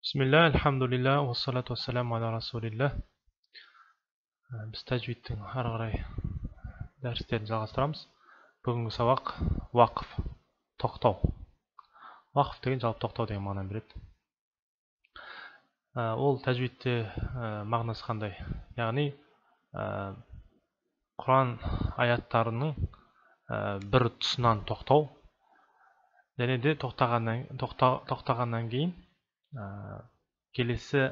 Бисмилля, альхамдулилля, уассалату уассаламу аля расулилля. Біз тәжвидтің ары қарай дәрістерін жалғастырамыз. Бүгінгі сабақ уақыф, тоқтау. Уақыф деген жалпы тоқтау деген мағынаны береді. Ол тәжвидте мағынасы қандай? Яғни Құран аяттарының бір тұсынан тоқтау және де тоқтағаннан кейін келесі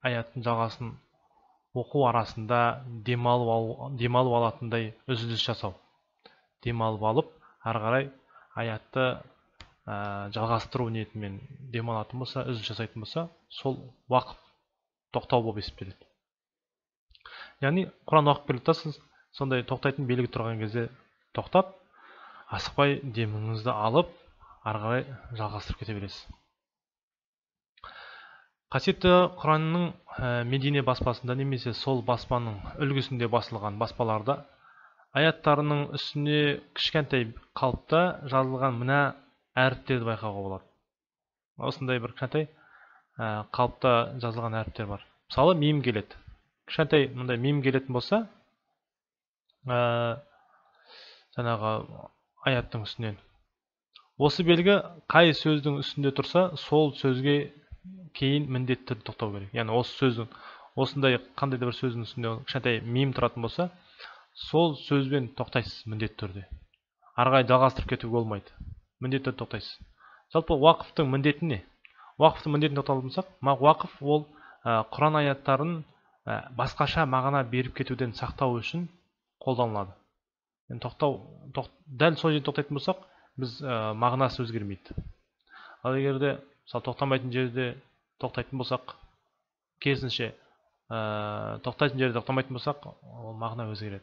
аяттың жалғасын оқу арасында демалып алатындай үзіліс жасау. Демалып алып, ары қарай аятты жалғастыру ниетімен демалатын болса, үзіліс жасайтын болса, сол уақыт тоқтау болып есептеледі. Яғни Құран оқып келе жатасыз, сондай тоқтайтын белгі тұрған кезде тоқтап, асықпай деміңізді алып, ары қарай жалғастырып кете бересіз. Қасиетті Құранның Медине баспасында немесе сол баспаның үлгісінде басылған баспаларда аяттарының үстіне кішкентай қалыпта жазылған мына әріптерді байқауға болады. Осындай бір кішкентай қалыпта жазылған әріптер бар. Мысалы, мим келеді. Кішкентай мындай мим келетін болса, жаңағы аяттың үстінен. Осы белгі қай сөздің үстінде тұрса, сол сөзге кейін міндетті түрде тоқтау керек. Яғни осы сөздің, осындай қандай да бір сөздің үстінде кішкентай мим тұратын болса, сол сөзбен тоқтайсыз міндетті түрде. Ары қарай жалғастырып кетуге болмайды. Міндетті түрде тоқтайсыз. Жалпы уақыфтың міндеті не? Уақыфтың міндетін тоқталатын болсақ, уақыф ол Құран аяттарын басқаша мағына беріп кетуден сақтау үшін қолданылады. Енді тоқтау, дәл сол жерде тоқтайтын болсақ, біз мағынасы өзгермейді. Ал егер де мысалы тоқтамайтын жерде тоқтайтын болсақ, керісінше тоқтайтын жерде тоқтамайтын болсақ, ол мағына өзгереді.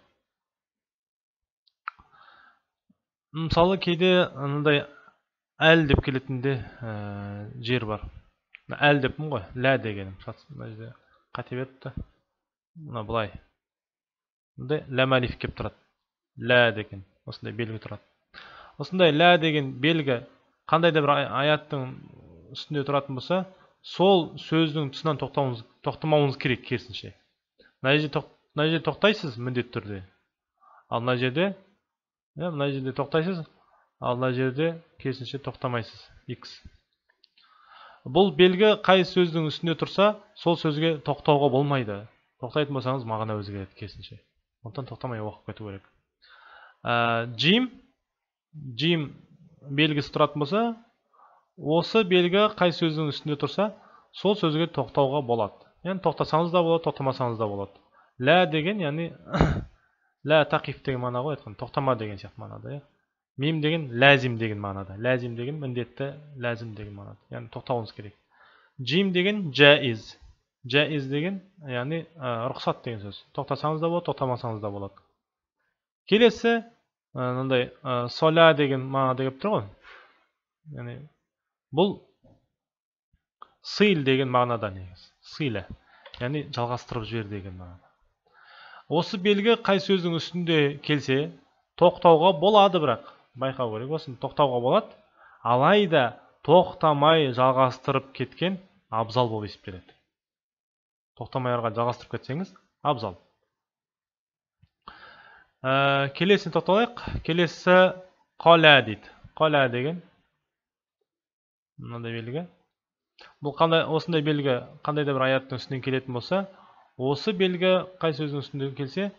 Мысалы, кейде мындай әл деп келетін де жер бар. Әл деппін ғой, лә дегенім. Мына жерде қате беріпті. Мына былай. Мындай ләм әлиф келіп тұрады. Лә деген осындай белгі тұрады. Осындай лә деген белгі қандай да бір аяттың үстінде тұратын болса, сол сөздің тұсынан тоқтамауыңыз керек керісінше. Мына жерде тоқтайсыз міндетті түрде. Ал мына жерде, мына жерде тоқтайсыз, ал мына жерде керісінше тоқтамайсыз. X. Бұл белгі қай сөздің үстінде тұрса, сол сөзге тоқтауға болмайды. Тоқтайтын болсаңыз, мағына өзгереді керісінше. Сондықтан тоқтамай оқып кету керек. Джим белгісі тұратын болса, осы белгі қай сөздің үстінде тұрса, сол сөзге тоқтауға болады. Яғни тоқтасаңыз да болады, тоқтамасаңыз да болады. Лә деген, яғни лә тақиф деген мағына ғой айтқан, тоқтама деген сияқты мағынада, иә. Мим деген ләзим деген мағынада. Ләзим деген міндетті, ләзим деген мағынада. Яғни тоқтауыңыз керек. Джим деген жаиз. Жаиз деген, яғни рұқсат деген сөз. Тоқтасаңыз да болады, тоқтамасаңыз да болады. Келесі мындай соля деген мағынада келіп тұр ғой. Яғни бұл сил деген мағынада негізі. Сила, яғни жалғастырып жібер деген мағына. Осы белгі қай сөздің үстінде келсе, тоқтауға болады, бірақ байқау керек, осыны тоқтауға болады. Алайда тоқтамай жалғастырып кеткен абзал болып есептеледі. Тоқтамай ары қарай жалғастырып кетсеңіз, абзал. Келесіне тоқталайық. Келесі қаля дейді. Қаля деген мынандай белгі. Бұл қандай, осындай белгі қандай да бір аяттың үстінен келетін болса, осы белгі қай сөздің үстінде келсе,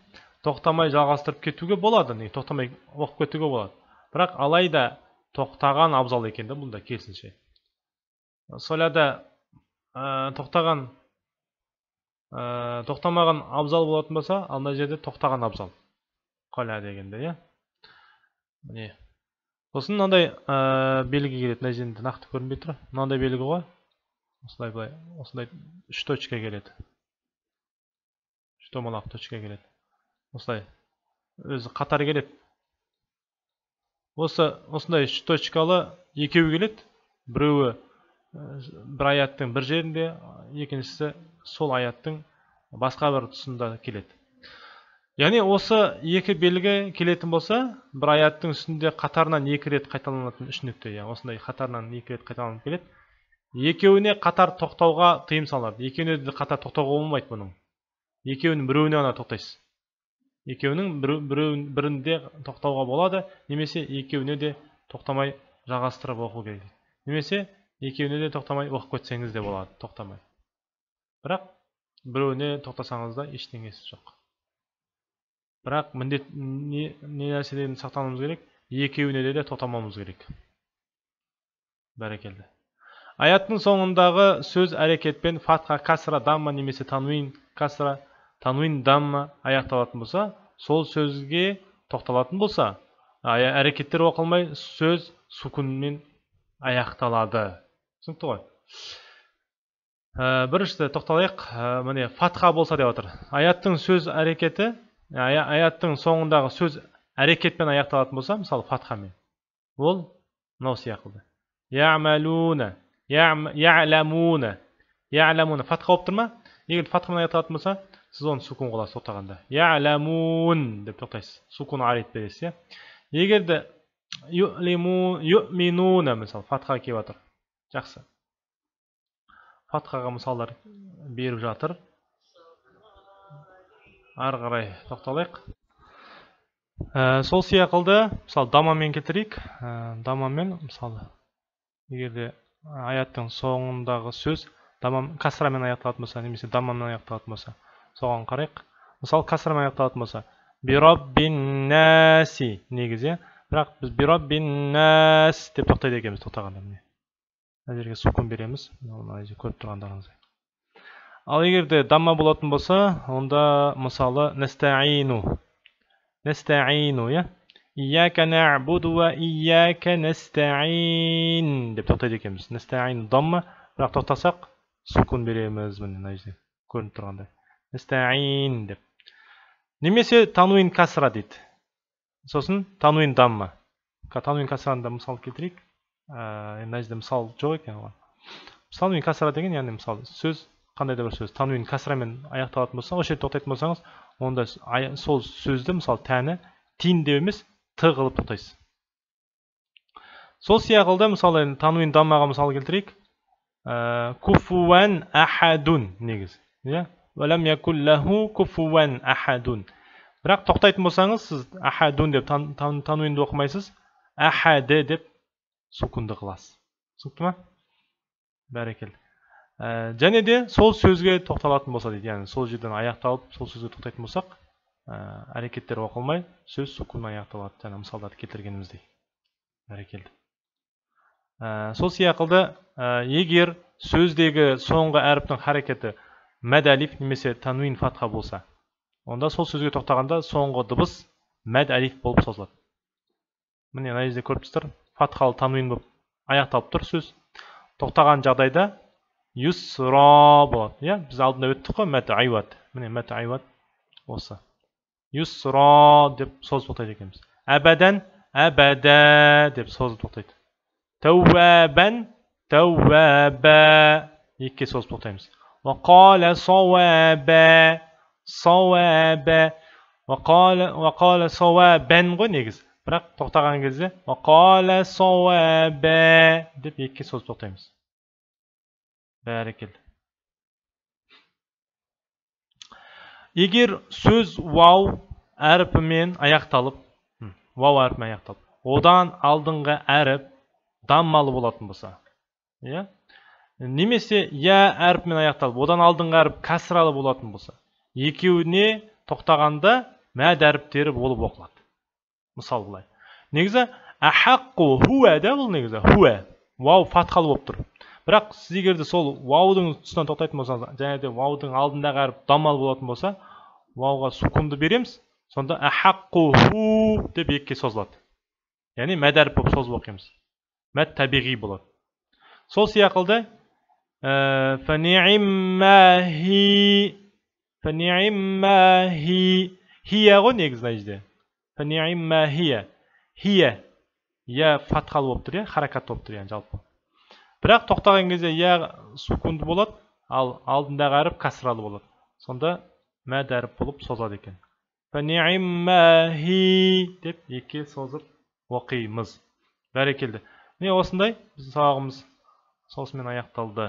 тоқтамай жалғастырып кетуге болады, не тоқтамай оқып кетуге болады. Бірақ алайда тоқтаған абзал екен да бұнда керісінше. Соляда тоқтаған, тоқтамаған абзал болатын болса, ал мына жерде тоқтаған абзал. Қаля дегенде, иә. Міне. Сосын мынандай белгі келеді. Мына жерде нақты көрінбей тұр. Мынандай белгі ғой. Осылай былай, осындай үш точка келеді. Үш домалақ точка келеді. Осылай өзі қатар келеді. Осындай үш точкалы екеуі келеді. Біреуі бір аяттың бір жерінде, екіншісі сол аяттың басқа бір тұсында келеді. Яғни осы екі белгі келетін болса, бір аяттың үстінде қатарынан екі рет қайталанатын үш нүкте, яғни осындай қатарынан екі рет қайталанып келеді. Екеуіне қатар тоқтауға тыйым салынады. Екеуіне де қатар тоқтауға болмайды бұның. Екеуінің біреуіне ғана тоқтайсыз. Екеуінің бірінде тоқтауға болады, немесе екеуіне де тоқтамай жалғастырып оқу керек. Немесе екеуіне де тоқтамай оқып кетсеңіз де болады, тоқтамай. Бірақ біреуіне тоқтасаңыз да ештеңесі жоқ. Бірақ міндет не нәрседен сақтануымыз керек? Екеуіне де тоқтамауымыз керек. Бәрекелді. Аяттың соңындағы сөз әрекетпен фатха, касра, дамма немесе тануин, касра, тануин, дамма аяқталатын болса, сол сөзге тоқталатын болса, әрекеттер оқылмай, сөз сукунмен аяқталады. Түсінікті ғой? Біріншісі тоқталайық. Міне фатха болса деп отыр. Аяттың сөз әрекеті, аяттың соңындағы сөз әрекетпен аяқталатын болса, мысалы фатхамен, ол мынау сияқты. Я'малуна, я'ламуна, я'ламуна фатха болып тұр ма? Егер фатхамен аяқталатын болса, сіз оны сукун қыласыз тоқтағанда. Я'ламун деп тоқтайсыз. Сукун арит бересіз, иә. Егер де ю'минуна, мысалы фатха келіп жатыр. Жақсы. Фатхаға мысалдар беріп жатыр. Ары қарай тоқталайық. Сол сияқылды, мысалы, дамамен келтірейік. Дамамен, мысалы, егер де аяттың соңындағы сөз касрамен аяқталатын болса, немесе дамамен аяқталатын болса, соған қарайық. Мысалы, касрамен аяқталатын болса, бираббин наси негізі, бірақ біз бираббин нас деп тоқтайды екенбіз тоқтағанда. Міне мына жерге сукун береміз, мына жерде көріп тұрғандарыңыздай. Ал егер де дамма болатын болса, онда мысалы настаину, настаину, иә, ияка нәбуду уа ияка настаин деп тоқтайды екенбіз. Настаин дамма, бірақ тоқтасақ сукун береміз, міне мына жерде көрініп тұрғандай. Настаин деп. Немесе тануин касра дейді. Сосын тануин дамма. Тануин касраны да мысал келтірейік. Мына жерде мысал жоқ екен оған. Тануин касра деген, яғни мысалы сөз, қандай да бір сөз тануин касрамен аяқталатын болса, осы жерде тоқтайтын болсаңыз, онда сол сөзді мысалы тәні тин деп емес, т қылып тоқтайсыз. Сол сияқылды мысалы тануин даммаға мысал келтірейік. Куфуан ахадун негізі, иә? Уалам якул лаху куфуан ахадун. Бірақ тоқтайтын болсаңыз, сіз ахадун деп тануинді оқымайсыз, ахаде деп сукунды қыласыз. Түсінікті ма? Бәрекелді. Және де сол сөзге тоқталатын болса дейді, яғни сол жерден аяқталып, сол сөзге тоқтайтын болсақ, әрекеттер оқылмай, сөз сукунмен аяқталады, жаңа мысалдарды келтіргеніміздей. Бәрекелді. Сол сияқылды, егер сөздегі соңғы әріптің харекеті мәд әлиф немесе тануин фатха болса, онда сол сөзге тоқтағанда соңғы дыбыс мәд әлиф болып созылады. Міне мына жерде көріп тұрсыздар, фатхалы тануин болып аяқталып тұр сөз. Тоқтаған жағдайда юсра болады. Иә, біз алдында өттік қой, мәд айват. Міне мәд айват осы. Юсра деп созып тоқтайды екенбіз. Әбәдән, әбәдә деп созып тоқтайды. Тәуәбән, тәуәбә екіге созып тоқтаймыз. Уақала сауабә, сауабә, уақала сауабән ғой негізі. Бірақ тоқтаған кезде уақала сауабә деп екіге созып тоқтаймыз. Бәрекелді. Егер сөз вау әрпімен аяқталып, вау әрпімен аяқталып, одан алдыңғы әріп даммалы болатын болса, иә? Немесе я әрпімен аяқталып, одан алдыңғы әріп кәсралы болатын болса, екеуіне тоқтағанда мәд әріптері болып оқылады. Мысал былай. Негізі ахаққу хуа да бұл негізі хуа. Вау фатхалы болып тұр. Бірақ сіз егер де сол ваудың тұсынан тоқтайтын болсаңыз, және де ваудың алдындағы әріп даммалы болатын болса, вауға сукунды береміз, сонда ахаққу ху деп екіге созылады. Яғни мәд әріп болып созып оқимыз. Мәд табиғи болады. Сол сияқылды фани'имма фани'имма хи, хия ғой негізі мына жерде. Фани'имма хия, хия, я фатхалы болып тұр, иә, харакат болып тұр, яғни жалпы. Бірақ тоқтаған кезде я сукунды болады, ал алдындағы әріп кәсралы болады. Сонда мәд әріп болып созылады екен. Фани'имма хи деп екіге созып оқимыз. Бәрекелді. Міне осындай біздің сабағымыз Сонысымен аяқталды.